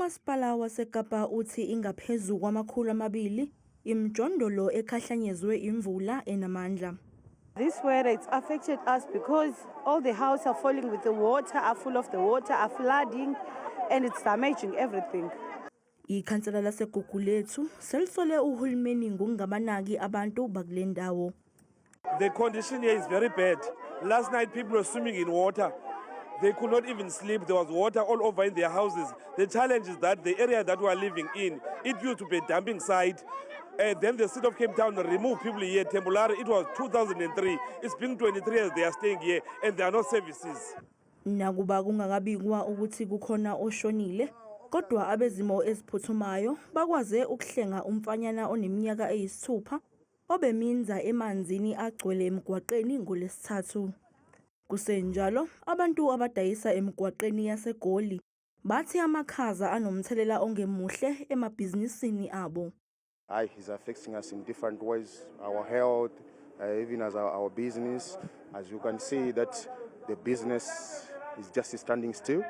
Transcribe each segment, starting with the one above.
Umasipala waseKapa uthi ingaphezu kwama-200 imijondolo ekhahlanyezwe imvula enamandla. This weather, it's affected us because all the houses are falling with the water, are full of the water, are flooding, and it's damaging everything. Ikhansela laseGugulethu selisole uhulumeni ngokungabanaki abantu bakule ndawo. The condition here is very bad. Last night people were swimming in water. They could not even sleep. There was water all over in their houses. The challenge is that the area that we are living in, it used to be a dumping site. And then the city of Cape Town removed people here temporarily. It was 2003. It's been 23 years they are staying here and there are no services. Nakuba kungakabikwa ukuthi kukhona oshonile, kodwa abezimo eziphuthumayo bakwaze ukuhlenga umfanyana oneminyaka eyisithupha obeminza emanzini agcwele emgwaqeni ngoLwesithathu. Kusenjalo, abantu abadayisa emigwaqeni yaseGoli bathi amakhaza anomthelela ongemuhle emabhizinisini abo. Aye, it's affecting us in different ways, our health, even as our business. As you can see that the business is just standing still.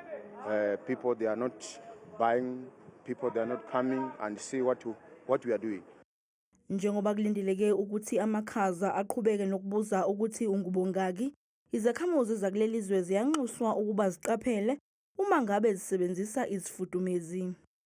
People, they are not buying, people, they are not coming and see what we are doing. Njengoba kulindeleke ukuthi amakhaza aqhubeke nokubuza ukuthi ungubongaki, izakhamuzi zakuleli zwe ziyanxuswa ukuba ziqaphele uma ngabe zisebenzisa izifudumezi.